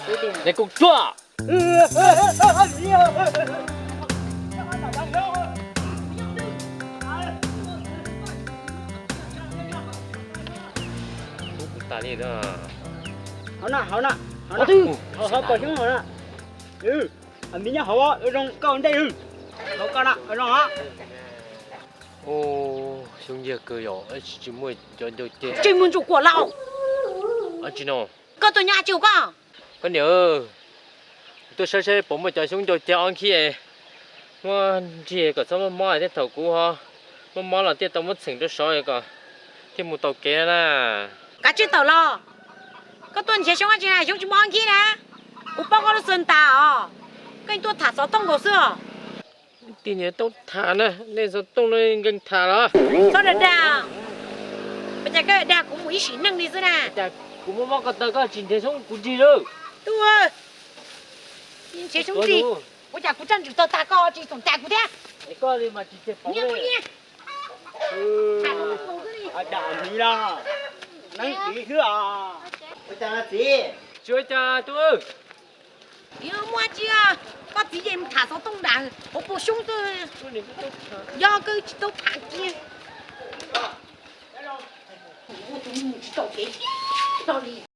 Neb kuj tsuag. Hauv na, hauv na, hauv na. Hauv, hauv, pom xyoob hauv na. Miv nyob hauv, zoo koj ua ntej. Hauv koj na, zoo. Xyoob yag kawg yom, tsis muaj cov ncauj ceg. Tsis muaj ntsuj kuam lauj. Tsis no. Koj tuaj nyob tsis koj? Koj niam, tuaj saib saib puas muaj cov xyoob ncauj ceg ob khib, muab nrig kom txhob mob mob thiab, thaum kuv ho mob mob los thiaj tau muab txheem rau saud kom thiaj mus taus kev na. Kav tsij tawm los. Koj tuaj nrhiav xyoob dab tsi na, xyoob tsis muaj ob khib na. Kuv paub koj lub xwm tas os. Koj tuaj tham xov tooj nkaus xwb os. Tij niam tau tham na, nej xov tooj no nkees tham los. Txhob dag dag. Ua cas koj dag kuv mus ib sim neej li xwb na? Cas kuv mob mob ko taw koj tsis nrhiav xyoob kuv nrig lawm. Tub, nrhiav xyoob nrig. Ua cas kuv tsob ntsuj tau tag koj tsis txhob dag kuv thiab? Koj li mas tsis tiag. Dag miv los, neeb txiv xwb os. Ua cas txiv? Tsis ua cas tub. Muaj tsi, koj txiv ces tham xov tooj dag hauv paus xyoob xwb. Yog koj tsis tau tham kiag. Tsis tau kev li.